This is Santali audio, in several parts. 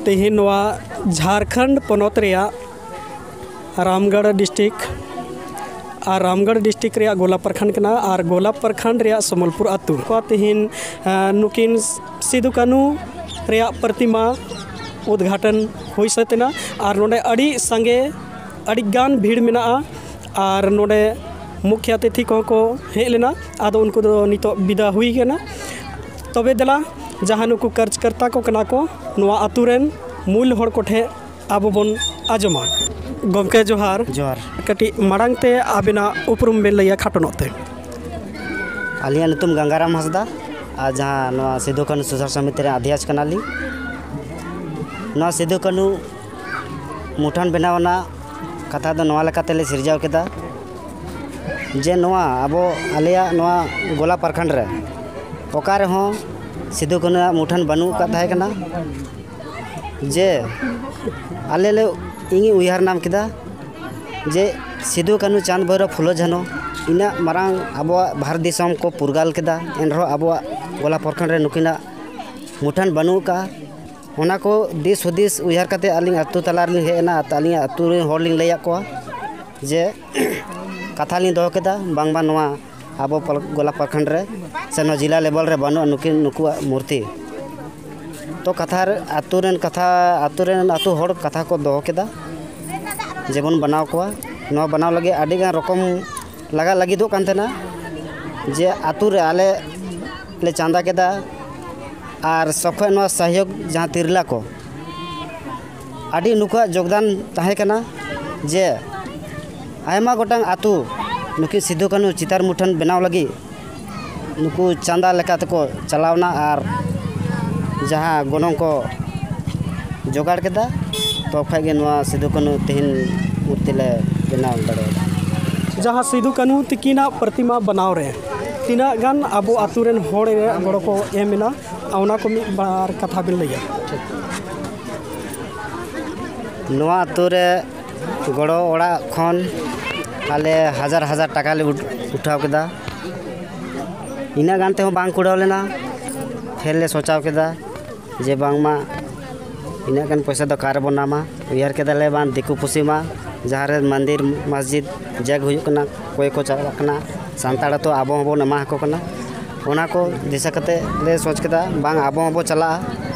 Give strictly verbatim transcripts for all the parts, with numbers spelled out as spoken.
ᱛᱮᱦᱮᱧ ᱱᱚᱣᱟ ᱡᱷᱟᱲᱠᱷᱚᱸᱰ ᱯᱚᱱᱚᱛ ᱨᱮᱭᱟᱜ ᱨᱟᱢᱜᱚᱲ ᱰᱤᱥᱴᱤᱠ ᱟᱨ ᱨᱟᱢᱜᱚᱲ ᱰᱤᱥᱴᱤᱠ ᱨᱮᱭᱟᱜ ᱜᱳᱞᱟ ᱯᱨᱚᱠᱷᱚᱸᱰ ᱠᱟᱱᱟ ᱟᱨ ᱜᱳᱞᱟ ᱯᱨᱚᱠᱷᱚᱸᱰ ᱨᱮᱭᱟᱜ ᱥᱚᱢᱚᱞᱯᱩᱨ ᱟᱹᱛᱩ ᱠᱚ ᱛᱮᱦᱮᱧ, ᱟᱸ, ᱱᱩᱠᱤᱱ ᱥᱤᱫᱩ ᱠᱟᱹᱱᱩ ᱨᱮᱭᱟᱜ ᱯᱨᱚᱛᱤᱢᱟ ᱩᱫᱽᱜᱷᱟᱴᱚᱱ ᱦᱩᱭ ᱥᱟᱹᱛ ᱮᱱᱟ ᱟᱨ ᱱᱚᱰᱮ ᱟᱹᱰᱤ ᱥᱟᱸᱜᱮ, ᱟᱹᱰᱤ ᱜᱟᱱ ᱵᱷᱤᱲ ᱢᱮᱱᱟᱜᱼᱟ ᱟᱨ ᱱᱚᱰᱮ ᱢᱩᱠᱷᱭᱟ ᱚᱛᱤᱛᱷᱤ ᱠᱚᱦᱚᱸ ᱠᱚ ᱦᱮᱡ ᱞᱮᱱᱟ᱾ ᱟᱫᱚ ᱩᱱᱠᱩ ᱫᱚ ᱱᱤᱛᱚᱜ ᱵᱤᱫᱟ ᱦᱩᱭ ᱠᱟᱱᱟ᱾ ᱛᱚᱵᱮ ᱫᱮᱞᱟ, ᱡᱟᱦᱟᱸ ᱱᱩᱠᱩ ᱠᱟᱨᱡᱽᱠᱚᱨᱛᱟ ᱠᱚ ᱠᱟᱱᱟ ᱠᱚ ᱱᱚᱣᱟ ᱟᱹᱛᱩ ᱨᱮᱱ ᱢᱩᱞ ᱦᱚᱲ ᱠᱚᱴᱷᱮᱱ ᱟᱵᱚ ᱵᱚᱱ ᱟᱸᱡᱚᱢᱟ᱾ ᱜᱚᱢᱠᱮ ᱡᱚᱦᱟᱨ᱾ ᱡᱚᱦᱟᱨ᱾ ᱠᱟᱹᱴᱤᱡ ᱢᱟᱲᱟᱝ ᱛᱮ ᱟᱵᱮᱱᱟᱜ ᱩᱯᱨᱩᱢ ᱵᱮᱱ ᱞᱟᱹᱭᱟ ᱠᱷᱟᱴᱚ ᱧᱚᱜ ᱛᱮ᱾ ᱟᱹᱞᱤᱧᱟᱜ ᱧᱩᱛᱩᱢ ᱜᱟᱝᱜᱟᱨᱟᱢ ᱦᱟᱸᱥᱫᱟ ᱟᱨ ᱡᱟᱦᱟᱸ ᱱᱚᱣᱟ ᱥᱤᱫᱩ ᱠᱟᱹᱱᱦᱩ ᱥᱩᱥᱟᱹᱨ ᱥᱚᱢᱤᱛᱤ ᱨᱮᱱ ᱟᱫᱷᱭᱟᱪ ᱠᱟᱱᱟᱞᱤᱧ᱾ ᱱᱚᱣᱟ ᱥᱤᱫᱩ ᱠᱟᱹᱱᱦᱩ ᱢᱩᱴᱷᱟᱹᱱ ᱵᱮᱱᱟᱣ ᱨᱮᱱᱟᱜ ᱠᱟᱛᱷᱟ ᱫᱚ ᱱᱚᱣᱟ ᱞᱮᱠᱟᱛᱮ ᱞᱮ ᱥᱤᱨᱡᱟᱹᱣ ᱠᱮᱫᱟ ᱡᱮ ᱱᱚᱣᱟ ᱟᱵᱚ ᱟᱞᱮᱭᱟᱜ ᱱᱚᱣᱟ ᱜᱳᱞᱟ ᱯᱨᱚᱠᱷᱚᱸᱰ ᱨᱮ ᱚᱠᱟ ᱨᱮᱦᱚᱸ ᱥᱤᱫᱩ ᱠᱟᱹᱱᱦᱩᱣᱟᱜ ᱢᱩᱴᱷᱟᱹᱱ ᱵᱟᱹᱱᱩᱜ ᱟᱠᱟᱫ ᱛᱟᱦᱮᱸ ᱠᱟᱱᱟ᱾ ᱡᱮ ᱟᱞᱮ ᱞᱮ, ᱤᱧᱤᱧ ᱩᱭᱦᱟᱹᱨ ᱧᱟᱢ ᱠᱮᱫᱟ ᱡᱮ ᱥᱤᱫᱩ ᱠᱟᱹᱱᱦᱩ ᱪᱟᱸᱫᱽ ᱵᱷᱳᱭᱨᱳᱵ ᱯᱷᱩᱞᱳ ᱡᱷᱟᱱᱳ ᱤᱱᱟᱹᱜ ᱢᱟᱨᱟᱝ ᱟᱵᱚᱣᱟᱜ ᱵᱷᱟᱨᱚᱛ ᱫᱤᱥᱚᱢ ᱠᱚ ᱯᱩᱨᱜᱟᱞ ᱠᱮᱫᱟ, ᱮᱱᱨᱮᱦᱚᱸ ᱟᱵᱚᱣᱟᱜ ᱜᱳᱞᱟ ᱯᱨᱚᱠᱷᱚᱸᱰ ᱨᱮ ᱱᱩᱠᱤᱱᱟᱜ ᱢᱩᱴᱷᱟᱹᱱ ᱵᱟᱹᱱᱩᱜ ᱟᱠᱟᱫᱼᱟ᱾ ᱚᱱᱟ ᱠᱚ ᱫᱤᱥ ᱦᱩᱫᱤᱥ ᱩᱭᱦᱟᱹᱨ ᱠᱟᱛᱮ ᱟᱹᱞᱤᱧ ᱟᱹᱛᱩ ᱛᱟᱞᱟ ᱨᱮᱞᱤᱧ ᱦᱮᱡ ᱮᱱᱟ᱾ ᱟᱹᱞᱤᱧᱟᱜ ᱟᱹᱛᱩ ᱨᱮᱱ ᱦᱚᱲ ᱞᱤᱧ ᱞᱟᱹᱭᱟᱫ ᱠᱚᱣᱟ ᱡᱮ ᱠᱟᱛᱷᱟ ᱞᱤᱧ ᱫᱚᱦᱚ ᱠᱮᱫᱟ, ᱵᱟᱝᱢᱟ ᱱᱚᱣᱟ ᱟᱵᱚ ᱯᱚᱞ-, ᱜᱳᱞᱟ ᱯᱨᱚᱠᱷᱚᱸᱰ ᱨᱮ ᱥᱮ ᱱᱚᱣᱟ ᱡᱮᱞᱟ ᱞᱮᱵᱮᱞ ᱨᱮ ᱵᱟᱹᱱᱩᱜᱼᱟ ᱱᱩᱠᱤᱱ, ᱱᱩᱠᱩᱣᱟᱜ ᱢᱩᱨᱛᱤ᱾ ᱛᱚ ᱠᱟᱛᱷᱟ ᱨᱮ, ᱟᱹᱛᱩ ᱨᱮᱱ ᱠᱟᱛᱷᱟ, ᱟᱹᱛᱩ ᱨᱮᱱ ᱟᱹᱛᱩ ᱦᱚᱲ ᱠᱟᱛᱷᱟ ᱠᱚ ᱫᱚᱦᱚ ᱠᱮᱫᱟ ᱡᱮᱵᱚᱱ ᱵᱮᱱᱟᱣ ᱠᱚᱣᱟ᱾ ᱱᱚᱣᱟ ᱵᱮᱱᱟᱣ ᱞᱟᱹᱜᱤᱫ ᱟᱹᱰᱤᱜᱟᱱ ᱨᱚᱠᱚᱢ ᱞᱟᱜᱟᱜ ᱞᱟᱹᱜᱤᱫᱚᱜ ᱠᱟᱱ ᱛᱟᱦᱮᱱᱟ ᱡᱮ ᱟᱹᱛᱩ ᱨᱮ ᱟᱞᱮ ᱞᱮ ᱪᱟᱸᱫᱟ ᱠᱮᱫᱟ ᱟᱨ ᱥᱚᱠᱷᱚᱡ ᱱᱚᱣᱟ ᱥᱚᱦᱭᱳᱜᱽ ᱡᱟᱦᱟᱸ ᱛᱤᱨᱞᱟᱹ ᱠᱚ ᱟᱹᱰᱤ ᱱᱩᱠᱩᱣᱟᱜ ᱡᱳᱜᱽᱫᱟᱱ ᱛᱟᱦᱮᱸ ᱠᱟᱱᱟ ᱡᱮ ᱟᱭᱢᱟ ᱜᱚᱴᱟᱝ ᱟᱹᱛᱩ ᱱᱩᱠᱤᱱ ᱥᱤᱫᱩ ᱠᱟᱹᱱᱦᱩ ᱪᱤᱛᱟᱹᱨ ᱢᱩᱴᱷᱟᱹᱱ ᱵᱮᱱᱟᱣ ᱞᱟᱹᱜᱤᱫ ᱱᱩᱠᱩ ᱪᱟᱸᱫᱟ ᱞᱮᱠᱟ ᱛᱮᱠᱚ ᱪᱟᱞᱟᱣᱱᱟ ᱟᱨ ᱡᱟᱦᱟᱸ ᱜᱚᱱᱚᱝ ᱠᱚ ᱡᱚᱜᱟᱲ ᱠᱮᱫᱟ, ᱛᱚ ᱠᱷᱟᱡ ᱜᱮ ᱱᱚᱣᱟ ᱥᱤᱫᱩ ᱠᱟᱹᱱᱦᱩ ᱛᱮᱦᱮᱧ ᱢᱩᱨᱛᱤ ᱞᱮ ᱵᱮᱱᱟᱣ ᱫᱟᱲᱮᱭᱟᱫᱟ᱾ ᱡᱟᱦᱟᱸ ᱥᱤᱫᱩ ᱠᱟᱹᱱᱦᱩ ᱛᱤᱠᱤᱱᱟᱜ ᱯᱨᱚᱛᱤᱢᱟ ᱵᱮᱱᱟᱣ ᱨᱮ ᱛᱤᱱᱟᱹᱜ ᱜᱟᱱ ᱟᱵᱚ ᱟᱹᱛᱩ ᱨᱮᱱ ᱦᱚᱲ ᱨᱮᱭᱟᱜ ᱜᱚᱲᱚ ᱠᱚ ᱮᱢ ᱮᱱᱟ, ᱚᱱᱟ ᱠᱚ ᱢᱤᱫ ᱵᱟᱨ ᱠᱟᱛᱷᱟ ᱵᱮᱱ ᱞᱟᱹᱭᱟ? ᱱᱚᱣᱟ ᱟᱹᱛᱩ ᱨᱮ ᱜᱚᱲᱚ ᱚᱲᱟᱜ ᱠᱷᱚᱱ ᱟᱞᱮ ᱦᱟᱡᱟᱨ ᱦᱟᱡᱟᱨ ᱴᱟᱠᱟ ᱞᱮ ᱩᱴ-, ᱩᱴᱷᱟᱹᱣ ᱠᱮᱫᱟ᱾ ᱤᱱᱟᱹᱜ ᱜᱟᱱ ᱛᱮᱦᱚᱸ ᱵᱟᱝ ᱠᱩᱲᱟᱹᱣ ᱞᱮᱱᱟ᱾ ᱯᱷᱮᱨ ᱞᱮ ᱥᱚᱪᱟᱣ ᱠᱮᱫᱟ ᱡᱮ ᱵᱟᱝᱢᱟ ᱤᱱᱟᱹᱜ ᱜᱟᱱ ᱯᱚᱭᱥᱟ ᱫᱚ ᱚᱠᱟ ᱨᱮᱵᱚᱱ ᱧᱟᱢᱟ? ᱩᱭᱦᱟᱹᱨ ᱠᱮᱫᱟᱞᱮ ᱵᱟᱝ ᱫᱤᱠᱩ ᱯᱩᱥᱤ ᱢᱟ ᱡᱟᱦᱟᱸ ᱨᱮ ᱢᱚᱱᱫᱤᱨ ᱢᱚᱥᱡᱤᱫ ᱡᱟᱜᱽ ᱦᱩᱭᱩᱜ ᱠᱟᱱᱟ, ᱚᱠᱚᱭ ᱠᱚ ᱪᱟᱞᱟᱜ ᱠᱟᱱᱟ, ᱥᱟᱱᱛᱟᱲ ᱛᱚ ᱟᱵᱚ ᱦᱚᱸᱵᱚᱱ ᱮᱢᱟ ᱟᱠᱚ ᱠᱟᱱᱟ᱾ ᱚᱱᱟ ᱠᱚ ᱫᱤᱥᱟᱹ ᱠᱟᱛᱮ ᱞᱮ ᱥᱚᱪ ᱠᱮᱫᱟ ᱵᱟᱝ ᱟᱵᱚ ᱦᱚᱸᱵᱚ ᱪᱟᱞᱟᱜᱼᱟ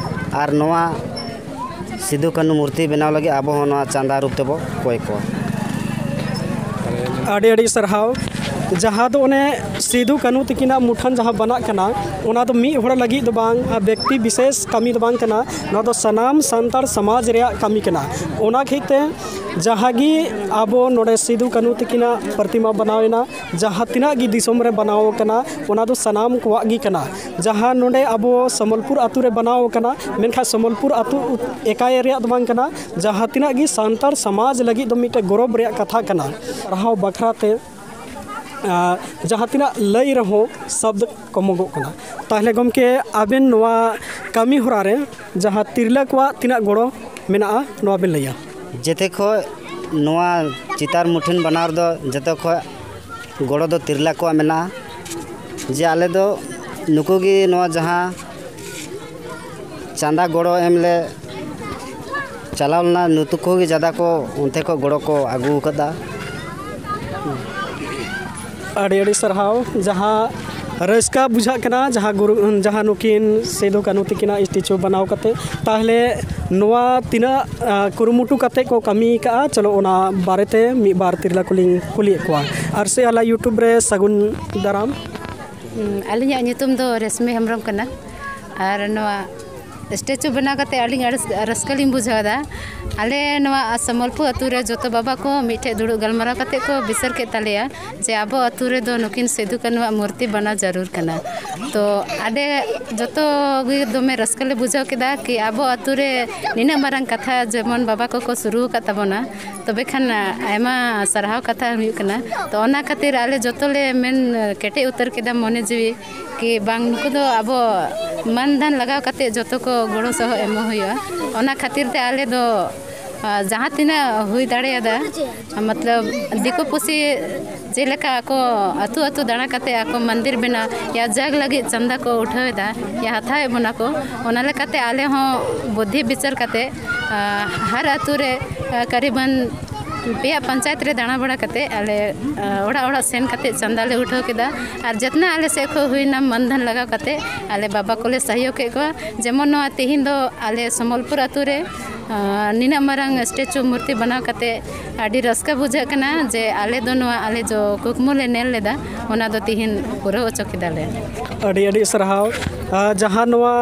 ᱟᱨ ᱱᱚᱣᱟ ᱥᱤᱫᱩ ᱠᱟᱹᱱᱩ ᱢᱩᱨᱛᱤ ᱵᱮᱱᱟᱣ ᱞᱟᱹᱜᱤᱫ ᱟᱵᱚ ᱦᱚᱸ ᱱᱚᱣᱟ ᱪᱟᱸᱫᱟ ᱨᱩᱯ ᱛᱮᱵᱚ ᱠᱚᱭ ᱠᱚᱣᱟ᱾ ᱟᱹᱰᱤ ᱟᱹᱰᱤ ᱥᱟᱨᱦᱟᱣ᱾ ᱡᱟᱦᱟᱸ ᱫᱚ ᱚᱱᱮ ᱥᱤᱫᱩ ᱠᱟᱹᱱᱩ ᱛᱟᱹᱠᱤᱱᱟᱜ ᱢᱩᱴᱷᱟᱹᱱ ᱡᱟᱦᱟᱸ ᱵᱮᱱᱟᱜ ᱠᱟᱱᱟ, ᱚᱱᱟ ᱫᱚ ᱢᱤᱫ ᱦᱚᱲ ᱞᱟᱹᱜᱤᱫ ᱫᱚ ᱵᱟᱝ, ᱟᱨ ᱵᱮᱠᱛᱤ ᱵᱤᱥᱮᱥ ᱠᱟᱹᱢᱤ ᱫᱚ ᱵᱟᱝ ᱠᱟᱱᱟ᱾ ᱱᱚᱣᱟ ᱫᱚ ᱥᱟᱱᱟᱢ ᱥᱟᱱᱛᱟᱲ ᱥᱚᱢᱟᱡᱽ ᱨᱮᱭᱟᱜ ᱠᱟᱹᱢᱤ ᱠᱟᱱᱟ᱾ ᱚᱱᱟ ᱠᱷᱟᱹᱛᱤᱨ ᱛᱮ ᱡᱟᱦᱟᱸ ᱜᱮ ᱟᱵᱚ ᱱᱚᱰᱮ ᱥᱤᱫᱩ ᱠᱟᱹᱱᱩ ᱛᱟᱹᱠᱤᱱᱟᱜ ᱯᱨᱚᱛᱤᱢᱟ ᱵᱮᱱᱟᱣ ᱮᱱᱟ, ᱡᱟᱦᱟᱸ ᱛᱤᱱᱟᱹᱜ ᱜᱮ ᱫᱤᱥᱚᱢ ᱨᱮ ᱵᱮᱱᱟᱣ ᱟᱠᱟᱱᱟ, ᱚᱱᱟ ᱫᱚ ᱥᱟᱱᱟᱢ ᱠᱚᱣᱟᱜ ᱜᱮ ᱠᱟᱱᱟ᱾ ᱡᱟᱦᱟᱸ ᱱᱚᱰᱮ ᱟᱵᱚ ᱥᱚᱢᱵᱚᱞᱯᱩᱨ ᱟᱹᱛᱩ ᱨᱮ ᱵᱮᱱᱟᱣ ᱟᱠᱟᱱᱟ, ᱢᱮᱱᱠᱷᱟᱱ ᱥᱚᱢᱵᱚᱞᱯᱩᱨ ᱟᱹᱛᱩ ᱮᱠᱟᱭ ᱨᱮᱭᱟᱜ ᱫᱚ ᱵᱟᱝ ᱠᱟᱱᱟ, ᱡᱟᱦᱟᱸ ᱛᱤᱱᱟᱹᱜ ᱜᱮ ᱥᱟᱱᱛᱟᱲ ᱥᱚᱢᱟᱡᱽ ᱞᱟᱹᱜᱤᱫ ᱫᱚ ᱢᱤᱫᱴᱮᱱ ᱜᱚᱨᱚᱵᱽ ᱨᱮᱭᱟᱜ ᱠᱟᱛᱷᱟ ᱠᱟᱱᱟ᱾ ᱯᱟᱲᱦᱟᱣ ᱵᱟᱠᱷᱨᱟ ᱛᱮ ᱟᱨ ᱡᱟᱦᱟᱸ ᱛᱤᱱᱟᱹᱜ ᱞᱟᱹᱭ ᱨᱮᱦᱚᱸ ᱥᱚᱵᱫ ᱠᱚᱢᱚᱜᱚᱜ ᱠᱟᱱᱟ᱾ ᱛᱟᱦᱚᱞᱮ ᱜᱚᱢᱠᱮ, ᱟᱵᱮᱱ ᱱᱚᱣᱟ ᱠᱟᱹᱢᱤ ᱦᱚᱨᱟ ᱨᱮ ᱡᱟᱦᱟᱸ ᱛᱤᱨᱞᱟᱹ ᱠᱚᱣᱟᱜ ᱛᱤᱱᱟᱹᱜ ᱜᱚᱲᱚ ᱢᱮᱱᱟᱜᱼᱟ, ᱱᱚᱣᱟ ᱵᱮᱱ ᱞᱟᱹᱭᱟ? ᱡᱮᱛᱮ ᱠᱷᱚᱱ ᱱᱚᱣᱟ ᱪᱤᱛᱟᱨ ᱢᱩᱴᱷᱟᱹᱱ ᱵᱮᱱᱟᱣ ᱨᱮᱫᱚ ᱡᱚᱛᱚ ᱠᱷᱚᱱ ᱜᱚᱲᱚ ᱫᱚ ᱛᱤᱨᱞᱟᱹ ᱠᱚᱣᱟᱜ ᱢᱮᱱᱟᱜᱼᱟ᱾ ᱡᱮ ᱟᱞᱮ ᱫᱚ ᱱᱩᱠᱩ ᱜᱮ ᱱᱚᱣᱟ ᱡᱟᱦᱟᱸ ᱪᱟᱸᱫᱟ ᱜᱚᱲᱚ ᱮᱢ ᱞᱮ ᱪᱟᱞᱟᱣ ᱞᱮᱱᱟ, ᱱᱩᱠᱩ ᱠᱚᱜᱮ ᱡᱟᱫᱟ ᱠᱚ ᱚᱱᱛᱮ ᱠᱷᱚᱱ ᱜᱚᱲᱚ ᱠᱚ ᱟᱹᱜᱩ ᱟᱠᱟᱫᱟ᱾ ᱟᱹᱰᱤ ᱟᱹᱰᱤ ᱥᱟᱨᱦᱟᱣ᱾ ᱡᱟᱦᱟᱸ ᱨᱟᱹᱥᱠᱟᱹ ᱵᱩᱡᱷᱟᱹᱜ ᱠᱟᱱᱟ, ᱡᱟᱦᱟᱸ ᱜᱩᱨᱩ ᱡᱟᱦᱟᱸ ᱱᱩᱠᱤᱱ ᱥᱤᱫᱩ ᱠᱟᱹᱱᱦᱩ ᱛᱟᱹᱠᱤᱱᱟᱜ ᱥᱴᱮᱪᱩ ᱵᱮᱱᱟᱣ ᱠᱟᱛᱮ᱾ ᱛᱟᱦᱚᱞᱮ ᱱᱚᱣᱟ ᱛᱤᱱᱟᱹᱜ ᱠᱩᱨᱩᱢᱩᱴᱩ ᱠᱟᱛᱮ ᱠᱚ ᱠᱟᱹᱢᱤ ᱟᱠᱟᱫᱼᱟ, ᱪᱚᱞᱚ ᱚᱱᱟ ᱵᱟᱨᱮᱛᱮ ᱢᱤᱫ ᱵᱟᱨ ᱛᱤᱨᱞᱟᱹ ᱠᱚᱞᱤᱧ ᱠᱩᱞᱤᱭᱮᱫ ᱠᱚᱣᱟ᱾ ᱟᱨ ᱥᱮ ᱟᱞᱮ YouTube ᱨᱮ ᱥᱟᱹᱜᱩᱱ ᱫᱟᱨᱟᱢ᱾ ᱟᱹᱞᱤᱧᱟᱜ ᱧᱩᱛᱩᱢ ᱫᱚ ᱨᱮᱥᱢᱤ ᱦᱮᱢᱵᱨᱚᱢ ᱠᱟᱱᱟ᱾ ᱟᱨ ᱱᱚᱣᱟ ᱥᱴᱮᱪᱩ ᱵᱮᱱᱟᱣ ᱠᱟᱛᱮ ᱟᱹᱰᱤ ᱨᱟᱹᱥᱠᱟᱹ ᱞᱤᱧ ᱵᱩᱡᱷᱟᱹᱣ ᱮᱫᱟ᱾ ᱟᱞᱮ ᱱᱚᱣᱟ ᱥᱚᱢᱵᱚᱞᱯᱩᱨ ᱟᱹᱛᱩ ᱨᱮ ᱡᱚᱛᱚ ᱵᱟᱵᱟ ᱠᱚ ᱢᱤᱫᱴᱷᱮᱱ ᱫᱩᱲᱩᱵ ᱜᱟᱞᱢᱟᱨᱟᱣ ᱠᱟᱛᱮ ᱠᱚ ᱵᱤᱪᱟᱹᱨ ᱠᱮᱫ ᱛᱟᱞᱮᱭᱟ ᱡᱮ ᱟᱵᱚ ᱟᱹᱛᱩ ᱨᱮᱫᱚ ᱱᱩᱠᱤᱱ ᱥᱤᱫᱩ ᱠᱟᱹᱱᱩᱣᱟᱜ ᱢᱩᱨᱛᱤ ᱵᱮᱱᱟᱣ ᱡᱟᱹᱨᱩᱲ ᱠᱟᱱᱟ᱾ ᱛᱚ ᱟᱞᱮ ᱡᱚᱛᱚ ᱜᱮ ᱫᱚᱢᱮ ᱨᱟᱹᱥᱠᱟᱹ ᱞᱮ ᱵᱩᱡᱷᱟᱹᱣ ᱠᱮᱫᱟ ᱠᱤ ᱟᱵᱚ ᱟᱹᱛᱩ ᱨᱮ ᱱᱤᱱᱟᱹᱜ ᱢᱟᱨᱟᱝ ᱠᱟᱛᱷᱟ ᱡᱮᱢᱚᱱ ᱵᱟᱵᱟ ᱠᱚᱠᱚ ᱥᱩᱨᱩ ᱟᱠᱟᱫ ᱛᱟᱵᱚᱱᱟ, ᱛᱚᱵᱮ ᱠᱷᱟᱱ ᱟᱭᱢᱟ ᱥᱟᱨᱦᱟᱣ ᱠᱟᱛᱷᱟ ᱦᱩᱭᱩᱜ ᱠᱟᱱᱟ᱾ ᱛᱚ ᱚᱱᱟ ᱠᱷᱟᱹᱛᱤᱨ ᱟᱞᱮ ᱡᱚᱛᱚ ᱞᱮ ᱢᱮᱱ ᱠᱮᱴᱮᱡ ᱩᱛᱟᱹᱨ ᱠᱮᱫᱟ ᱢᱚᱱᱮ ᱡᱤᱣᱤ ᱠᱤ ᱵᱟᱝ ᱱᱩᱠᱩ ᱫᱚ ᱟᱵᱚ ᱢᱟᱹᱱ ᱫᱟᱱ ᱞᱟᱜᱟᱣ ᱠᱟᱛᱮ ᱡᱚᱛᱚ ᱠᱚ ᱜᱚᱲᱚ ᱥᱚᱦᱚᱫ ᱮᱢᱚᱜ ᱦᱩᱭᱩᱜᱼᱟ᱾ ᱚᱱᱟ ᱠᱷᱟᱹᱛᱤᱨ ᱛᱮ ᱟᱞᱮ ᱫᱚ ᱡᱟᱦᱟᱸ ᱛᱤᱱᱟᱹᱜ ᱦᱩᱭ ᱫᱟᱲᱮᱭᱟᱫᱟ, ᱢᱚᱛᱞᱚᱵ ᱫᱤᱠᱩ ᱯᱩᱥᱤ ᱡᱮᱞᱮᱠᱟ ᱟᱠᱚ ᱟᱹᱛᱩ ᱟᱹᱛᱩ ᱫᱟᱬᱟ ᱠᱟᱛᱮ ᱟᱠᱚ ᱢᱚᱱᱫᱤᱨ ᱵᱮᱱᱟᱣ ᱭᱟ ᱡᱟᱜᱽ ᱞᱟᱹᱜᱤᱫ ᱪᱟᱸᱫᱟ ᱠᱚ ᱩᱴᱷᱟᱹᱣ ᱮᱫᱟ, ᱭᱟ ᱦᱟᱛᱟᱣᱮᱫ ᱵᱚᱱᱟ ᱠᱚ, ᱚᱱᱟ ᱞᱮᱠᱟᱛᱮ ᱟᱞᱮ ᱦᱚᱸ ᱵᱩᱫᱽᱫᱷᱤ ᱵᱤᱪᱟᱹᱨ ᱠᱟᱛᱮ, ᱟᱸ, ᱦᱟᱨ ᱟᱹᱛᱩ ᱨᱮ, ᱟᱸ, ᱠᱟᱨᱤᱵᱟᱱ ᱯᱮᱭᱟ ᱯᱚᱧᱪᱟᱭᱮᱛ ᱨᱮ ᱫᱟᱬᱟ ᱵᱟᱲᱟ ᱠᱟᱛᱮ ᱟᱞᱮ, ᱟᱸ, ᱚᱲᱟᱜ ᱚᱲᱟᱜ ᱥᱮᱱ ᱠᱟᱛᱮ ᱪᱟᱸᱫᱟ ᱞᱮ ᱩᱴᱷᱟᱹᱣ ᱠᱮᱫᱟ᱾ ᱟᱨ ᱡᱮᱛᱱᱟ ᱟᱞᱮ ᱥᱮᱫ ᱠᱷᱚᱱ ᱦᱩᱭᱱᱟ ᱢᱟᱱᱫᱷᱟᱱ ᱞᱟᱜᱟᱣ ᱠᱟᱛᱮ ᱟᱞᱮ ᱵᱟᱵᱟ ᱠᱚᱞᱮ ᱥᱟᱦᱭᱳᱜᱽ ᱠᱮᱫ ᱠᱚᱣᱟ᱾ ᱡᱮᱢᱚᱱ ᱱᱚᱣᱟ ᱛᱮᱦᱮᱧ ᱫᱚ ᱟᱞᱮ ᱥᱚᱢᱵᱚᱞᱯᱩᱨ ᱟᱹᱛᱩ ᱨᱮ ᱟᱨ ᱱᱤᱱᱟᱹᱜ ᱢᱟᱨᱟᱝ ᱥᱴᱮᱪᱩ ᱢᱩᱨᱛᱤ ᱵᱮᱱᱟᱣ ᱠᱟᱛᱮ ᱟᱹᱰᱤ ᱨᱟᱹᱥᱠᱟᱹ ᱵᱩᱡᱷᱟᱹᱜ ᱠᱟᱱᱟ ᱡᱮ ᱟᱞᱮ ᱫᱚ ᱱᱚᱣᱟ ᱟᱞᱮ ᱡᱚ ᱠᱩᱠᱢᱩ ᱞᱮ ᱧᱮᱞ ᱞᱮᱫᱟ, ᱚᱱᱟ ᱫᱚ ᱛᱤᱦᱤᱧ ᱯᱩᱨᱟᱹᱣ ᱦᱚᱪᱚ ᱠᱮᱫᱟᱞᱮ᱾ ᱟᱹᱰᱤ ᱟᱹᱰᱤ ᱥᱟᱨᱦᱟᱣ᱾ ᱟᱨ ᱡᱟᱦᱟᱸ ᱱᱚᱣᱟ,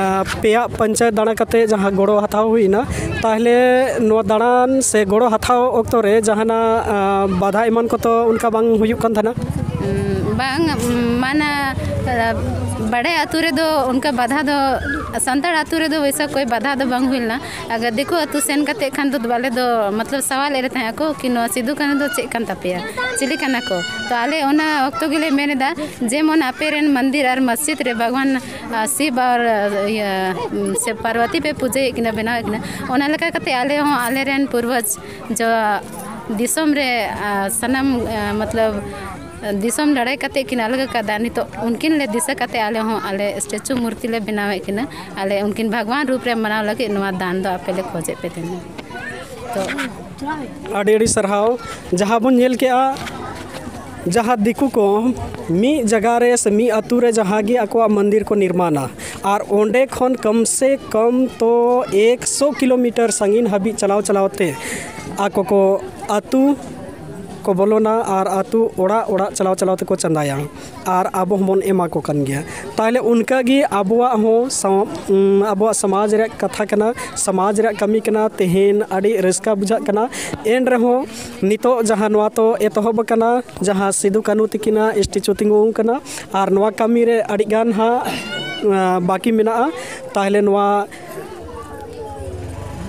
ᱟᱨ, ᱯᱮᱭᱟ ᱯᱚᱧᱪᱟᱭᱮᱛ ᱫᱟᱬᱟ ᱠᱟᱛᱮ ᱡᱟᱦᱟᱸ ᱜᱚᱲᱚ ᱦᱟᱛᱟᱣ ᱦᱩᱭᱱᱟ, ᱛᱟᱦᱚᱞᱮ ᱱᱚᱣᱟ ᱫᱟᱬᱟᱱ ᱥᱮ ᱜᱚᱲᱚ ᱦᱟᱛᱟᱣ ᱚᱠᱛᱚ ᱨᱮ ᱡᱟᱦᱟᱱᱟᱜ, ᱟᱨ, ᱵᱟᱫᱷᱟ ᱮᱢᱟᱱ ᱠᱚᱛᱚ ᱚᱱᱠᱟ ᱵᱟᱝ ᱦᱩᱭᱩᱜ ᱠᱟᱱ ᱛᱟᱦᱮᱱᱟ? ᱩᱸ, ᱵᱟᱝ, ᱩᱸ, ᱢᱟᱱᱟ, ᱟᱨ, ᱵᱟᱰᱟᱭ ᱟᱹᱛᱩ ᱨᱮᱫᱚ ᱚᱱᱠᱟ ᱵᱟᱫᱷᱟ ᱫᱚ, ᱥᱟᱱᱛᱟᱲ ᱟᱹᱛᱩ ᱨᱮᱫᱚ ᱣᱮᱥᱟ ᱠᱳᱭ ᱵᱟᱫᱷᱟ ᱫᱚ ᱵᱟᱝ ᱦᱩᱭ ᱞᱮᱱᱟ᱾ ᱟᱜᱟᱨ ᱫᱤᱠᱩ ᱟᱹᱛᱩ ᱥᱮᱱ ᱠᱟᱛᱮ ᱠᱷᱟᱱ ᱫᱚ ᱟᱞᱮ ᱫᱚ ᱢᱚᱛᱞᱚᱵ ᱥᱟᱣᱟᱞ ᱮᱫ ᱨᱮ ᱛᱟᱦᱮᱸ ᱟᱠᱚ ᱠᱤ ᱱᱚᱣᱟ ᱥᱤᱫᱩ ᱠᱟᱹᱱᱦᱩ ᱫᱚ ᱪᱮᱫ ᱠᱟᱱ ᱛᱟᱯᱮᱭᱟ, ᱪᱤᱞᱤ ᱠᱟᱱᱟ ᱠᱚ? ᱛᱚ ᱟᱞᱮ ᱚᱱᱟ ᱚᱠᱛᱚ ᱜᱮᱞᱮ ᱢᱮᱱ ᱮᱫᱟ, ᱡᱮᱢᱚᱱ ᱟᱯᱮ ᱨᱮᱱ ᱢᱚᱱᱫᱤᱨ ᱟᱨ ᱢᱚᱥᱡᱤᱫ ᱨᱮ ᱵᱷᱟᱜᱽᱣᱟᱱ, ᱟᱨ, ᱥᱤᱵ ᱟᱨ, ᱤᱭᱟᱹ, ᱥᱮ ᱯᱟᱨᱵᱚᱛᱤ ᱯᱮ ᱯᱩᱡᱟᱹᱭᱮᱫ ᱠᱤᱱᱟ, ᱵᱮᱱᱟᱣᱮᱫ ᱠᱤᱱᱟ, ᱚᱱᱟ ᱞᱮᱠᱟ ᱠᱟᱛᱮ ᱟᱞᱮ ᱦᱚᱸ ᱟᱞᱮ ᱨᱮᱱ ᱯᱩᱨᱵᱚᱡᱽ ᱡᱚ ᱫᱤᱥᱚᱢ ᱨᱮ, ᱟᱨ, ᱥᱟᱱᱟᱢ, ᱟᱨ, ᱢᱚᱛᱞᱚᱵ ᱫᱤᱥᱚᱢ ᱞᱟᱹᱲᱦᱟᱹᱭ ᱠᱟᱛᱮ ᱠᱤᱱ ᱟᱞᱜᱟ ᱠᱟᱫᱟ, ᱱᱤᱛᱚᱜ ᱩᱱᱠᱤᱱ ᱞᱮ ᱫᱤᱥᱟᱹ ᱠᱟᱛᱮ ᱟᱞᱮ ᱦᱚᱸ ᱟᱞᱮ ᱥᱴᱮᱪᱩ ᱢᱩᱨᱛᱤ ᱞᱮ ᱵᱮᱱᱟᱣᱮᱫ ᱠᱤᱱᱟ᱾ ᱟᱞᱮ ᱩᱱᱠᱤᱱ ᱵᱷᱟᱜᱽᱣᱟᱱ ᱨᱩᱯ ᱨᱮ ᱢᱟᱱᱟᱣ ᱞᱟᱹᱜᱤᱫ ᱱᱚᱣᱟ ᱫᱟᱱ ᱫᱚ ᱟᱯᱮ ᱞᱮ ᱠᱷᱚᱡᱮᱫ ᱯᱮ ᱛᱟᱦᱮᱱᱟ᱾ ᱛᱚ ᱟᱹᱰᱤ ᱟᱹᱰᱤ ᱥᱟᱨᱦᱟᱣ᱾ ᱡᱟᱦᱟᱸ ᱵᱚᱱ ᱧᱮᱞ ᱠᱮᱜᱼᱟ, ᱡᱟᱦᱟᱸ ᱫᱤᱠᱩ ᱠᱚ ᱢᱤᱫ ᱡᱟᱭᱜᱟ ᱨᱮ ᱥᱮ ᱢᱤᱫ ᱟᱹᱛᱩ ᱨᱮ ᱡᱟᱦᱟᱸ ᱜᱮ ᱟᱠᱚᱣᱟᱜ ᱢᱚᱱᱫᱤᱨ ᱠᱚ ᱱᱤᱨᱢᱟᱱᱟ, ᱟᱨ ᱚᱸᱰᱮ ᱠᱷᱚᱱ ᱠᱚᱢ ᱥᱮ ᱠᱚᱢ ᱛᱚ ᱮᱠᱥᱚ ᱠᱤᱞᱳᱢᱤᱴᱟᱨ ᱥᱟᱺᱜᱤᱧ ᱦᱟᱹᱵᱤᱡ ᱪᱟᱞᱟᱣ ᱪᱟᱞᱟᱣ ᱛᱮ ᱟᱠᱚ ᱠᱚ ᱟᱹᱛᱩ ᱠᱚ ᱵᱚᱞᱚᱱᱟ ᱟᱨ ᱟᱹᱛᱩ ᱚᱲᱟᱜ ᱚᱲᱟᱜ ᱪᱟᱞᱟᱣ ᱪᱟᱞᱟᱣ ᱛᱮᱠᱚ ᱪᱟᱸᱫᱟᱭᱟ, ᱟᱨ ᱟᱵᱚ ᱦᱚᱸᱵᱚᱱ ᱮᱢᱟ ᱠᱚ ᱠᱟᱱ ᱜᱮᱭᱟ᱾ ᱛᱟᱦᱚᱞᱮ ᱚᱱᱠᱟ ᱜᱮ ᱟᱵᱚᱣᱟᱜ ᱦᱚᱸ ᱥᱟᱶ-, ᱩᱢ, ᱟᱵᱚᱣᱟᱜ ᱥᱚᱢᱟᱡᱽ ᱨᱮᱭᱟᱜ ᱠᱟᱛᱷᱟ ᱠᱟᱱᱟ, ᱥᱚᱢᱟᱡᱽ ᱨᱮᱭᱟᱜ ᱠᱟᱹᱢᱤ ᱠᱟᱱᱟ᱾ ᱛᱮᱦᱮᱧ ᱟᱹᱰᱤ ᱨᱟᱹᱥᱠᱟᱹ ᱵᱩᱡᱷᱟᱹᱜ ᱠᱟᱱᱟ᱾ ᱮᱱ ᱨᱮᱦᱚᱸ ᱱᱤᱛᱚᱜ ᱡᱟᱦᱟᱸ ᱱᱚᱣᱟ ᱛᱚ ᱮᱛᱚᱦᱚᱵ ᱟᱠᱟᱱᱟ, ᱡᱟᱦᱟᱸ ᱥᱤᱫᱩ ᱠᱟᱹᱱᱦᱩ ᱛᱤᱠᱤᱱᱟᱜ ᱥᱴᱮᱪᱩ ᱛᱤᱸᱜᱩ ᱟᱠᱟᱱᱟ, ᱟᱨ ᱱᱚᱣᱟ ᱠᱟᱹᱢᱤ ᱨᱮ ᱟᱹᱰᱤ ᱜᱟᱱ ᱦᱟᱸᱜ, ᱟᱸ, ᱵᱟᱹᱠᱤ ᱢᱮᱱᱟᱜᱼᱟ᱾ ᱛᱟᱦᱚᱞᱮ ᱱᱚᱣᱟ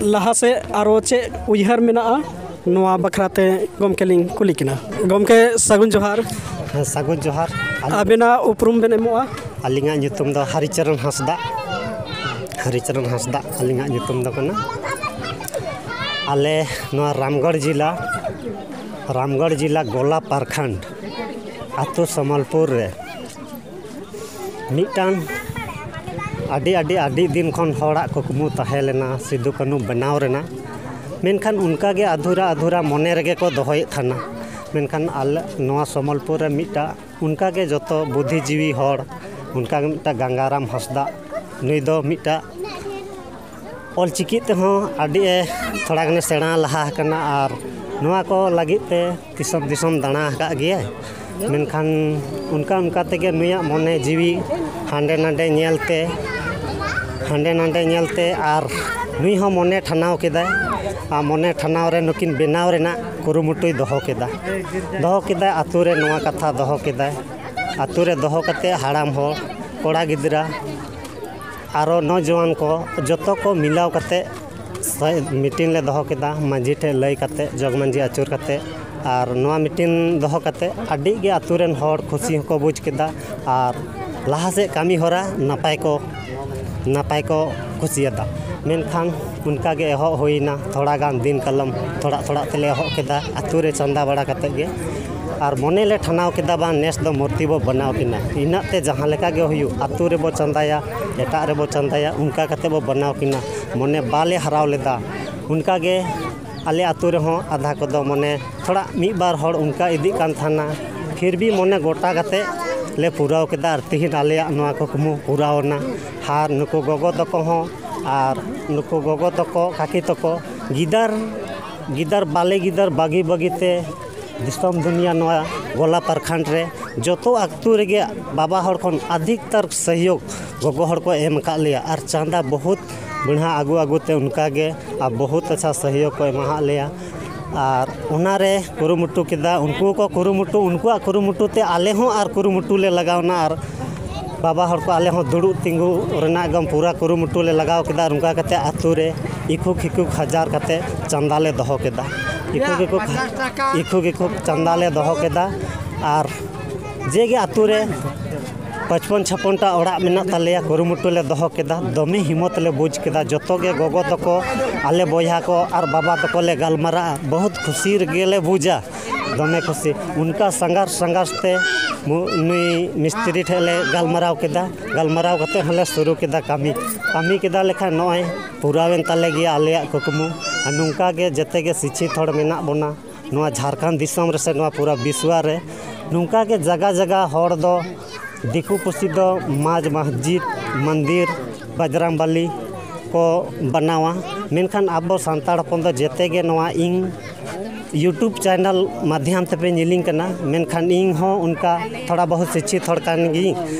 ᱞᱟᱦᱟ ᱥᱮᱫ ᱟᱨᱚ ᱪᱮᱫ ᱩᱭᱦᱟᱹᱨ ᱢᱮᱱᱟᱜᱼᱟ, ᱱᱚᱣᱟ ᱵᱟᱠᱷᱨᱟ ᱛᱮ ᱜᱚᱢᱠᱮ ᱞᱤᱧ ᱠᱩᱞᱤ ᱠᱤᱱᱟ᱾ ᱜᱚᱢᱠᱮ, ᱥᱟᱹᱜᱩᱱ ᱡᱚᱦᱟᱨ᱾ ᱦᱮᱸ, ᱥᱟᱹᱜᱩᱱ ᱡᱚᱦᱟᱨ᱾ ᱟᱞ-, ᱟᱵᱮᱱᱟᱜ ᱩᱯᱨᱩᱢ ᱵᱮᱱ ᱮᱢᱚᱜᱼᱟ? ᱟᱹᱞᱤᱧᱟᱜ ᱧᱩᱛᱩᱢ ᱫᱚ ᱦᱟᱨᱤᱪᱚᱨᱚᱱ ᱦᱟᱸᱥᱫᱟ᱾ ᱦᱟᱨᱤᱪᱚᱨᱚᱱ ᱦᱟᱸᱥᱫᱟ ᱟᱹᱞᱤᱧᱟᱜ ᱧᱩᱛᱩᱢ ᱫᱚ ᱠᱟᱱᱟ᱾ ᱟᱞᱮ ᱱᱚᱣᱟ ᱨᱟᱢᱜᱚᱲ ᱡᱮᱞᱟ ᱨᱟᱢᱜᱚᱲ ᱡᱤᱞᱟ ᱜᱳᱞᱟ ᱯᱟᱨᱠᱷᱟᱱᱰ ᱟᱹᱛᱩ ᱥᱚᱢᱚᱞᱯᱩᱨ ᱨᱮ ᱢᱤᱫᱴᱟᱝ ᱟᱹᱰᱤ, ᱟᱹᱰᱤ, ᱟᱹᱰᱤ ᱫᱤᱱ ᱠᱷᱚᱱ ᱦᱚᱲᱟᱜ ᱠᱩᱠᱢᱩ ᱛᱟᱦᱮᱸ ᱞᱮᱱᱟ ᱥᱤᱫᱩ ᱠᱟᱹᱱᱦᱩ ᱵᱮᱱᱟᱣ ᱨᱮᱱᱟᱜ᱾ ᱢᱮᱱᱠᱷᱟᱱ ᱚᱱᱠᱟ ᱜᱮ ᱟᱫᱷᱩᱨᱟ, ᱟᱫᱷᱩᱨᱟ ᱢᱚᱱᱮ ᱨᱮᱜᱮ ᱠᱚ ᱫᱚᱦᱚᱭᱮᱫ ᱛᱟᱦᱮᱱᱟ᱾ ᱢᱮᱱᱠᱷᱟᱱ ᱟᱞᱮ ᱱᱚᱣᱟ ᱥᱚᱢᱚᱞᱯᱩᱨ ᱨᱮ ᱢᱤᱫᱴᱟᱝ ᱚᱱᱠᱟ ᱜᱮ ᱡᱚᱛᱚ ᱵᱩᱫᱽᱫᱷᱤᱡᱤᱵᱤ ᱦᱚᱲ, ᱚᱱᱠᱟ ᱜᱮ ᱢᱤᱫᱴᱟᱝ ᱜᱟᱝᱜᱟᱨᱟᱢ ᱦᱟᱸᱥᱫᱟ, ᱱᱩᱭ ᱫᱚ ᱢᱤᱫᱴᱟᱝ ᱚᱞᱪᱤᱠᱤ ᱛᱮᱦᱚᱸ ᱟᱹᱰᱤ ᱮ ᱛᱷᱚᱲᱟ ᱜᱟᱱᱮ ᱥᱮᱬᱟ ᱞᱟᱦᱟ ᱟᱠᱟᱱᱟ᱾ ᱟᱨ ᱱᱚᱣᱟ ᱠᱚ ᱞᱟᱹᱜᱤᱫ ᱛᱮ ᱫᱤᱥᱚᱢ ᱫᱤᱥᱚᱢ ᱫᱟᱬᱟ ᱟᱠᱟᱫ ᱜᱮᱭᱟᱭ᱾ ᱢᱮᱱᱠᱷᱟᱱ ᱚᱱᱠᱟ ᱚᱱᱠᱟ ᱛᱮᱜᱮ ᱱᱩᱭᱟᱜ ᱢᱚᱱᱮ ᱡᱤᱣᱤ ᱦᱟᱸᱰᱮ ᱱᱟᱰᱮ ᱧᱮᱞ ᱛᱮ, ᱦᱟᱸᱰᱮ ᱱᱟᱰᱮ ᱧᱮᱞ ᱛᱮ ᱟᱨ ᱱᱩᱭ ᱦᱚᱸ ᱢᱚᱱᱮ ᱴᱷᱟᱱᱟᱣ ᱠᱮᱫᱟᱭ᱾ ᱟᱨ ᱢᱚᱱᱮ ᱴᱷᱟᱱᱟᱣ ᱨᱮ ᱱᱩᱠᱤᱱ ᱵᱮᱱᱟᱣ ᱨᱮᱱᱟᱜ ᱠᱩᱨᱩᱢᱩᱴᱩᱭ ᱫᱚᱦᱚ ᱠᱮᱫᱟ᱾ ᱫᱚᱦᱚ ᱠᱮᱫᱟᱭ, ᱟᱛᱳ ᱨᱮ ᱱᱚᱣᱟ ᱠᱟᱛᱷᱟ ᱫᱚᱦᱚ ᱠᱮᱫᱟᱭ᱾ ᱟᱛᱳ ᱨᱮ ᱫᱚᱦᱚ ᱠᱟᱛᱮ ᱦᱟᱲᱟᱢ ᱦᱚᱲ, ᱠᱚᱲᱟ ᱜᱤᱫᱽᱨᱟᱹ, ᱟᱨᱚ ᱱᱚᱡᱚᱣᱟᱱ ᱠᱚ ᱡᱚᱛᱚ ᱠᱚ ᱢᱤᱞᱟᱣ ᱠᱟᱛᱮ ᱥᱮ ᱢᱤᱴᱤᱝ ᱞᱮ ᱫᱚᱦᱚ ᱠᱮᱫᱟ, ᱢᱟᱹᱡᱷᱤ ᱴᱷᱮᱱ ᱞᱟᱹᱭ ᱠᱟᱛᱮ, ᱡᱚᱜᱽ ᱢᱟᱹᱡᱷᱤ ᱟᱹᱪᱩᱨ ᱠᱟᱛᱮ᱾ ᱟᱨ ᱱᱚᱣᱟ ᱢᱤᱴᱤᱝ ᱫᱚᱦᱚ ᱠᱟᱛᱮ ᱟᱹᱰᱤ ᱜᱮ ᱟᱛᱳ ᱨᱮᱱ ᱦᱚᱲ ᱠᱷᱩᱥᱤ ᱦᱚᱸᱠᱚ ᱵᱩᱡᱽ ᱠᱮᱫᱟ᱾ ᱟᱨ ᱞᱟᱦᱟ ᱥᱮᱫ ᱠᱟᱹᱢᱤ ᱦᱚᱨᱟ ᱱᱟᱯᱟᱭ ᱠᱚ, ᱱᱟᱯᱟᱭ ᱠᱚ ᱠᱩᱥᱤᱭᱟᱫᱟ᱾ ᱢᱮᱱᱠᱷᱟᱱ ᱚᱱᱠᱟ ᱜᱮ ᱮᱦᱚᱵ ᱦᱩᱭᱱᱟ, ᱛᱷᱚᱲᱟ ᱜᱟᱱ ᱫᱤᱱ ᱠᱟᱞᱚᱢ ᱛᱷᱚᱲᱟ ᱛᱷᱚᱲᱟ ᱛᱮᱞᱮ ᱮᱦᱚᱵ ᱠᱮᱫᱟ ᱟᱛᱳ ᱨᱮ ᱪᱟᱸᱫᱟ ᱵᱟᱲᱟ ᱠᱟᱛᱮ ᱜᱮ᱾ ᱟᱨ ᱢᱚᱱᱮ ᱞᱮ ᱴᱷᱟᱱᱟᱣ ᱠᱮᱫᱟ, ᱵᱟᱝ, ᱱᱮᱥ ᱫᱚ ᱢᱩᱨᱛᱤ ᱵᱚ ᱵᱮᱱᱟᱣ ᱠᱤᱱᱟ᱾ ᱤᱱᱟᱹᱜ ᱛᱮ ᱡᱟᱦᱟᱸ ᱞᱮᱠᱟ ᱜᱮ ᱦᱩᱭᱩᱜ, ᱟᱛᱳ ᱨᱮᱵᱚ ᱪᱟᱸᱫᱟᱭᱟ, ᱮᱴᱟᱜ ᱨᱮᱵᱚ ᱪᱟᱸᱫᱟᱭᱟ, ᱚᱱᱠᱟ ᱠᱟᱛᱮ ᱵᱚ ᱵᱮᱱᱟᱣ ᱠᱤᱱᱟ᱾ ᱢᱚᱱᱮ ᱵᱟᱞᱮ ᱦᱟᱨᱟᱣ ᱞᱮᱫᱟ᱾ ᱚᱱᱠᱟ ᱜᱮ ᱟᱞᱮ ᱟᱛᱳ ᱨᱮᱦᱚᱸ ᱟᱫᱷᱟ ᱠᱚᱫᱚ ᱢᱚᱱᱮ ᱛᱷᱚᱲᱟ ᱢᱤᱫ ᱵᱟᱨ ᱦᱚᱲ ᱚᱱᱠᱟ ᱤᱫᱤᱜ ᱠᱟᱱ ᱛᱟᱦᱮᱱᱟ, ᱯᱷᱤᱨ ᱵᱷᱤ ᱢᱚᱱᱮ ᱜᱚᱴᱟ ᱠᱟᱛᱮ ᱞᱮ ᱯᱩᱨᱟᱹᱣ ᱠᱮᱫᱟ᱾ ᱟᱨ ᱛᱤᱦᱤᱧ ᱟᱞᱮᱭᱟᱜ ᱱᱚᱣᱟ ᱠᱩᱠᱢᱩ ᱯᱩᱨᱟᱣ ᱮᱱᱟ᱾ ᱟᱨ ᱱᱩᱠᱩ ᱜᱚᱜᱚ ᱛᱟᱠᱚ ᱦᱚᱸ, ᱟᱨ ᱱᱩᱠᱩ ᱜᱚᱜᱚ ᱛᱟᱠᱚ, ᱠᱟᱹᱠᱤ ᱛᱟᱠᱚ, ᱜᱤᱫᱟᱹᱨ, ᱜᱤᱫᱟᱹᱨ ᱵᱟᱞᱮ ᱜᱤᱫᱟᱹᱨ ᱵᱟᱹᱜᱤ ᱵᱟᱹᱜᱤ ᱛᱮ ᱫᱤᱥᱚᱢ ᱫᱩᱱᱤᱭᱟᱹ ᱱᱚᱣᱟ ᱜᱳᱞᱟ ᱯᱨᱚᱠᱷᱚᱸᱰ ᱨᱮ ᱡᱚᱛᱚ ᱟᱹᱛᱩ ᱨᱮᱜᱮ ᱵᱟᱵᱟ ᱦᱚᱲ ᱠᱷᱚᱱ ᱟᱫᱷᱤᱠᱛᱟᱨ ᱥᱚᱦᱭᱳᱜᱽ ᱜᱚᱜᱚ ᱦᱚᱲ ᱠᱚ ᱮᱢ ᱟᱠᱟᱫ ᱞᱮᱭᱟ᱾ ᱟᱨ ᱪᱟᱸᱫᱟ ᱵᱚᱦᱩᱛ ᱵᱮᱲᱦᱟ ᱟᱹᱜᱩ ᱟᱹᱜᱩ ᱛᱮ ᱚᱱᱠᱟ ᱜᱮ ᱟᱨ ᱵᱚᱦᱩᱛ ᱟᱪᱪᱷᱟ ᱥᱚᱦᱭᱳᱜᱽ ᱠᱚ ᱮᱢᱟᱦᱟᱫ ᱞᱮᱭᱟ᱾ ᱟᱨ ᱚᱱᱟ ᱨᱮ ᱠᱩᱨᱩᱢᱩᱴᱩ ᱠᱮᱫᱟ, ᱩᱱᱠᱩ ᱠᱚ ᱠᱩᱨᱩᱢᱩᱴᱩ, ᱩᱱᱠᱩᱣᱟᱜ ᱠᱩᱨᱩᱢᱩᱴᱩ ᱛᱮ ᱟᱞᱮ ᱦᱚᱸ ᱟᱨ ᱠᱩᱨᱩᱢᱩᱴᱩ ᱞᱮ ᱞᱟᱜᱟᱣ ᱮᱱᱟ᱾ ᱟᱨ ᱵᱟᱵᱟ ᱦᱚᱲ ᱠᱚ ᱟᱞᱮ ᱦᱚᱸ ᱫᱩᱲᱩᱵ ᱛᱤᱸᱜᱩ ᱨᱮᱱᱟᱜ ᱮᱠᱫᱚᱢ ᱯᱩᱨᱟᱹ ᱠᱩᱨᱩᱢᱩᱴᱩ ᱞᱮ ᱞᱟᱜᱟᱣ ᱠᱮᱫᱟ᱾ ᱟᱨ ᱚᱱᱠᱟ ᱠᱟᱛᱮ ᱟᱛᱳ ᱨᱮ ᱤᱠᱷᱩᱠ ᱤᱠᱷᱩᱠ ᱦᱟᱡᱟᱨ ᱠᱟᱛᱮ ᱪᱟᱸᱫᱟ ᱞᱮ ᱫᱚᱦᱚ ᱠᱮᱫᱟ᱾ ᱤᱠᱷᱩᱠ ᱤᱠᱷᱩᱠ, ᱤᱠᱷᱩᱠ ᱤᱠᱷᱩᱠ ᱪᱟᱸᱫᱟ ᱞᱮ ᱫᱚᱦᱚ ᱠᱮᱫᱟ᱾ ᱟᱨ ᱡᱮ ᱜᱮ ᱟᱛᱳ ᱨᱮ ᱯᱟᱸᱪᱯᱚᱱ ᱪᱷᱟᱯᱚᱱ ᱴᱟ ᱚᱲᱟᱜ ᱢᱮᱱᱟᱜ ᱛᱟᱞᱮᱭᱟ, ᱠᱩᱨᱩᱢᱩᱴᱩ ᱞᱮ ᱫᱚᱦᱚ ᱠᱮᱫᱟ᱾ ᱫᱚᱢᱮ ᱦᱤᱢᱚᱛ ᱞᱮ ᱵᱩᱡᱽ ᱠᱮᱫᱟ, ᱡᱚᱛᱚ ᱜᱮ ᱜᱚᱜᱚ ᱛᱟᱠᱚ, ᱟᱞᱮ ᱵᱚᱭᱦᱟ ᱠᱚ ᱟᱨ ᱵᱟᱵᱟ ᱛᱟᱠᱚ ᱞᱮ ᱜᱟᱞᱢᱟᱨᱟᱜᱼᱟ, ᱵᱚᱦᱩᱛ ᱠᱷᱩᱥᱤ ᱨᱮᱜᱮ ᱞᱮ ᱵᱩᱡᱟ, ᱫᱚᱢᱮ ᱠᱷᱩᱥᱤ᱾ ᱚᱱᱠᱟ ᱥᱟᱸᱜᱷᱟᱨ ᱥᱟᱸᱜᱷᱟᱨ ᱛᱮ ᱢᱩ-, ᱱᱩᱭ ᱢᱤᱥᱛᱨᱤ ᱴᱷᱮᱱ ᱞᱮ ᱜᱟᱞᱢᱟᱨᱟᱣ ᱠᱮᱫᱟ, ᱜᱟᱞᱢᱟᱨᱟᱣ ᱠᱟᱛᱮ ᱦᱚᱸᱞᱮ ᱥᱩᱨᱩ ᱠᱮᱫᱟ ᱠᱟᱹᱢᱤ᱾ ᱠᱟᱹᱢᱤ ᱠᱮᱫᱟ ᱞᱮᱠᱷᱟᱱ ᱱᱚᱜᱼᱚᱭ ᱯᱩᱨᱟᱹᱣᱮᱱ ᱛᱟᱞᱮ ᱜᱮᱭᱟ ᱟᱞᱮᱭᱟᱜ ᱠᱩᱠᱢᱩ᱾ ᱟᱨ ᱱᱚᱝᱠᱟ ᱜᱮ ᱡᱮᱛᱮ ᱜᱮ ᱥᱤᱪᱪᱷᱤᱛ ᱦᱚᱲ ᱢᱮᱱᱟᱜ ᱵᱚᱱᱟ ᱱᱚᱣᱟ ᱡᱷᱟᱲᱠᱷᱚᱸᱰ ᱫᱤᱥᱚᱢ ᱨᱮ ᱥᱮ ᱱᱚᱣᱟ ᱯᱩᱨᱟᱹ ᱵᱤᱥᱣᱟ ᱨᱮ᱾ ᱱᱚᱝᱠᱟ ᱜᱮ ᱡᱟᱭᱜᱟ ᱡᱟᱭᱜᱟ ᱦᱚᱲ ᱫᱚ ᱫᱤᱠᱩ ᱯᱩᱥᱤ ᱫᱚ ᱢᱟᱡᱽ ᱢᱟᱥᱡᱤᱫ, ᱢᱚᱱᱫᱤᱨ, ᱵᱟᱡᱽᱨᱟᱢ ᱵᱟᱞᱤ ᱠᱚ ᱵᱮᱱᱟᱣᱟ, ᱢᱮᱱᱠᱷᱟᱱ ᱟᱵᱚ ᱥᱟᱱᱛᱟᱲ ᱦᱚᱯᱚᱱ ᱫᱚ ᱡᱮᱛᱮ ᱜᱮ ᱱᱚᱣᱟ ᱤᱧ YouTube ᱪᱮᱱᱮᱞ ᱢᱟᱫᱽᱫᱷᱚᱢ ᱛᱮᱯᱮ ᱧᱮᱞᱤᱧ ᱠᱟᱱᱟ, ᱢᱮᱱᱠᱷᱟᱱ ᱤᱧ ᱦᱚᱸ ᱚᱱᱠᱟ ᱛᱷᱚᱲᱟ ᱵᱚᱦᱩᱛ ᱥᱤᱪᱪᱷᱤᱛ ᱦᱚᱲ ᱠᱟᱱ ᱜᱤᱭᱟᱹᱧ᱾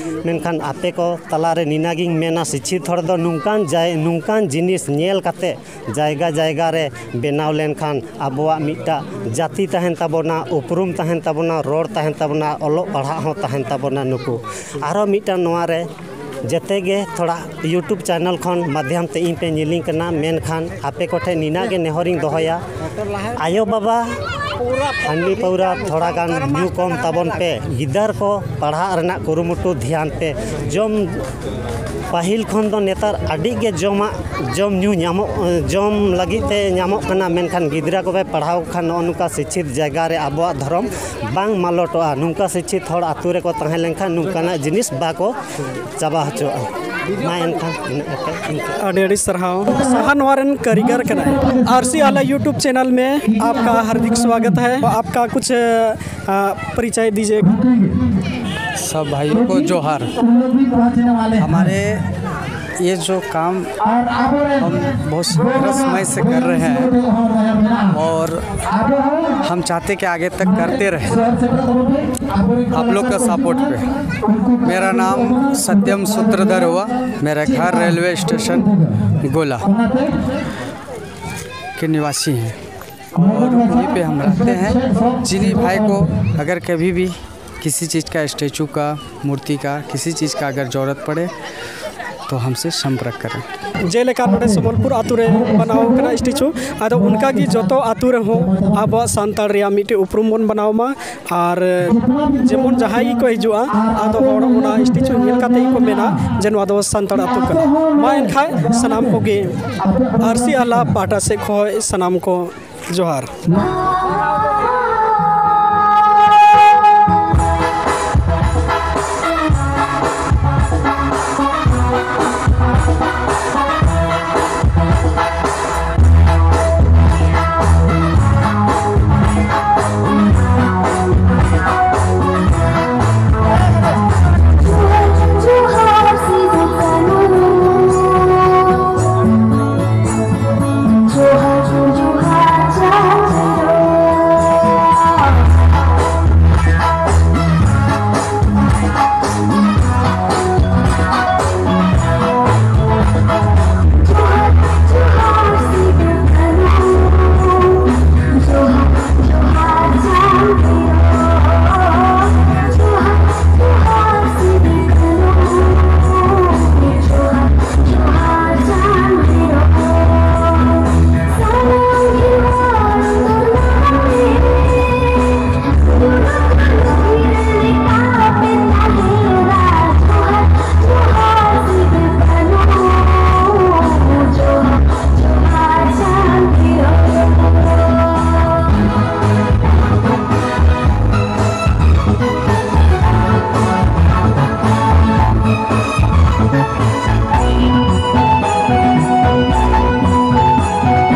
ᱢᱮᱱᱠᱷᱟᱱ ᱟᱯᱮ ᱠᱚ ᱛᱟᱞᱟᱨᱮ ᱱᱤᱱᱟᱹᱜᱤᱧ ᱢᱮᱱᱟ, ᱥᱤᱪᱪᱷᱤᱛ ᱦᱚᱲ ᱫᱚ ᱱᱚᱝᱠᱟᱱ ᱡᱟᱭ-, ᱱᱚᱝᱠᱟᱱ ᱡᱤᱱᱤᱥ ᱧᱮᱞ ᱠᱟᱛᱮ ᱡᱟᱭᱜᱟ ᱡᱟᱭᱜᱟ ᱨᱮ ᱵᱮᱱᱟᱣ ᱞᱮᱱᱠᱷᱟᱱ ᱟᱵᱚᱣᱟᱜ ᱢᱤᱫᱴᱟᱜ ᱡᱟᱹᱛᱤ ᱛᱟᱦᱮᱱ ᱛᱟᱵᱚᱱᱟ, ᱩᱯᱨᱩᱢ ᱛᱟᱦᱮᱱ ᱛᱟᱵᱚᱱᱟ, ᱨᱚᱲ ᱛᱟᱦᱮᱱ ᱛᱟᱵᱚᱱᱟ, ᱚᱞᱚᱜ ᱯᱟᱲᱦᱟᱜ ᱦᱚᱸ ᱛᱟᱦᱮᱱ ᱛᱟᱵᱚᱱᱟ᱾ ᱱᱩᱠᱩ ᱟᱨᱚ ᱢᱤᱫᱴᱟᱝ ᱱᱚᱣᱟ ᱨᱮ ᱡᱮᱛᱮ ᱜᱮ ᱛᱷᱚᱲᱟ YouTube ᱪᱮᱱᱮᱞ ᱠᱷᱚᱱ ᱢᱟᱫᱽᱫᱷᱚᱢ ᱛᱮ ᱤᱧ ᱯᱮ ᱧᱮᱞᱤᱧ ᱠᱟᱱᱟ, ᱢᱮᱱᱠᱷᱟᱱ ᱟᱯᱮ ᱠᱚᱴᱷᱮᱱ ᱱᱤᱱᱟᱹᱜ ᱜᱮ ᱱᱮᱦᱚᱨᱤᱧ ᱫᱚᱦᱚᱭᱟ, ᱟᱭᱳᱼᱵᱟᱵᱟ ᱦᱟᱺᱰᱤ ᱯᱟᱹᱣᱨᱟᱹ ᱛᱷᱚᱲᱟ ᱜᱟᱱ ᱧᱩ ᱠᱚᱢ ᱛᱟᱵᱚᱱ ᱯᱮ, ᱜᱤᱫᱟᱹᱨ ᱠᱚ ᱯᱟᱲᱦᱟᱜ ᱨᱮᱱᱟᱜ ᱠᱩᱨᱩᱢᱩᱴᱩ ᱫᱷᱮᱭᱟᱱ ᱯᱮ᱾ ᱡᱚᱢ ᱯᱟᱹᱦᱤᱞ ᱠᱷᱚᱱ ᱫᱚ ᱱᱮᱛᱟᱨ ᱟᱹᱰᱤ ᱜᱮ ᱡᱚᱢᱟᱜ ᱡᱚᱢ ᱧᱩ ᱧᱟᱢᱚᱜ, ᱡᱚᱢ ᱞᱟᱹᱜᱤᱫ ᱛᱮ ᱧᱟᱢᱚᱜ ᱠᱟᱱᱟ, ᱢᱮᱱᱠᱷᱟᱱ ᱜᱤᱫᱽᱨᱟᱹ ᱠᱚᱯᱮ ᱯᱟᱲᱦᱟᱣ ᱠᱷᱟᱱ ᱱᱚᱜᱼᱚ ᱱᱚᱝᱠᱟ ᱥᱤᱪᱪᱷᱤᱛ ᱡᱟᱭᱜᱟ ᱨᱮ ᱟᱵᱚᱣᱟᱜ ᱫᱷᱚᱨᱚᱢ ᱵᱟᱝ ᱢᱟᱞᱚᱴᱚᱜᱼᱟ᱾ ᱱᱚᱝᱠᱟ ᱥᱤᱪᱪᱷᱤᱛ ᱦᱚᱲ ᱟᱛᱳ ᱨᱮᱠᱚ ᱛᱟᱦᱮᱸ ᱞᱮᱱᱠᱷᱟᱱ ᱱᱚᱝᱠᱟᱱᱟᱜ ᱡᱤᱱᱤᱥ ᱵᱟᱠᱚ ᱪᱟᱵᱟ ᱦᱚᱪᱚᱣᱟᱜᱼᱟ᱾ ᱢᱟ ᱮᱱᱠᱷᱟᱱ ᱤᱱᱟᱹᱜ ᱠᱟᱛᱮ ᱤᱱᱠᱟᱹ᱾ ᱟᱹᱰᱤ ᱟᱹᱰᱤ ᱥᱟᱨᱦᱟᱣ᱾ ᱥᱟᱦᱟ ᱱᱚᱣᱟ ᱨᱮᱱ ᱠᱟᱹᱨᱤᱜᱚᱨ ᱠᱟᱱᱟᱭ᱾ आरसी आला YouTube चैनल में आपका हार्दिक स्वागत है। आपका कुछ, अ, परिचय दीजिए। सब भाइयों को जोहार। हमारे ये जो काम हम बहुत संघर्षमय से कर रहे हैं और हम चाहते कि आगे तक करते रहें आप लोग का सपोर्ट पे। मेरा नाम सत्यम सूत्रधर हुआ, मेरा घर रेलवे स्टेशन गोला के निवासी हैं और वहीं पे हम रहते हैं। जिन्हीं भाई को अगर कभी भी किसी चीज़ का, स्टैचू का, मूर्ति का, किसी चीज़ का अगर ज़रूरत पड़े तो हमसे संपर्क करें। ᱡᱮᱞᱮᱠᱟ ᱱᱚᱰᱮ ᱥᱚᱢᱚᱞᱯᱩᱨ ᱟᱛᱳ ᱨᱮ ᱵᱮᱱᱟᱣ ᱠᱟᱱᱟ ᱥᱴᱮᱪᱩ, ᱟᱫᱚ ᱚᱱᱠᱟ ᱜᱮ ᱡᱚᱛᱚ ᱟᱛᱳ ᱨᱮᱦᱚᱸ ᱟᱵᱚᱣᱟᱜ ᱥᱟᱱᱛᱟᱲ ᱨᱮᱭᱟᱜ ᱢᱤᱫᱴᱮᱡ ᱩᱯᱨᱩᱢ ᱵᱚᱱ ᱵᱮᱱᱟᱣ ᱢᱟ᱾ ᱟᱨ ᱡᱮᱢᱚᱱ ᱡᱟᱦᱟᱸᱭ ᱜᱮᱠᱚ ᱦᱤᱡᱩᱜᱼᱟ, ᱟᱫᱚ ᱦᱚᱲ ᱚᱱᱟ ᱥᱴᱮᱪᱩ ᱧᱮᱞ ᱠᱟᱛᱮ ᱜᱮᱠᱚ ᱢᱮᱱᱟ ᱡᱮ ᱱᱚᱣᱟ ᱫᱚ ᱥᱟᱱᱛᱟᱲ ᱟᱛᱳ ᱠᱟᱱᱟ᱾ ᱢᱟ ᱮᱱᱠᱷᱟᱱ ᱥᱟᱱᱟᱢ ᱠᱚᱜᱮ ᱟᱨᱥᱤ ᱟᱦᱞᱟ ᱯᱟᱦᱴᱟ ᱥᱮᱫ ᱠᱷᱚᱱ ᱥᱟᱱᱟᱢ ᱠᱚ ᱡᱚᱦᱟᱨ᱾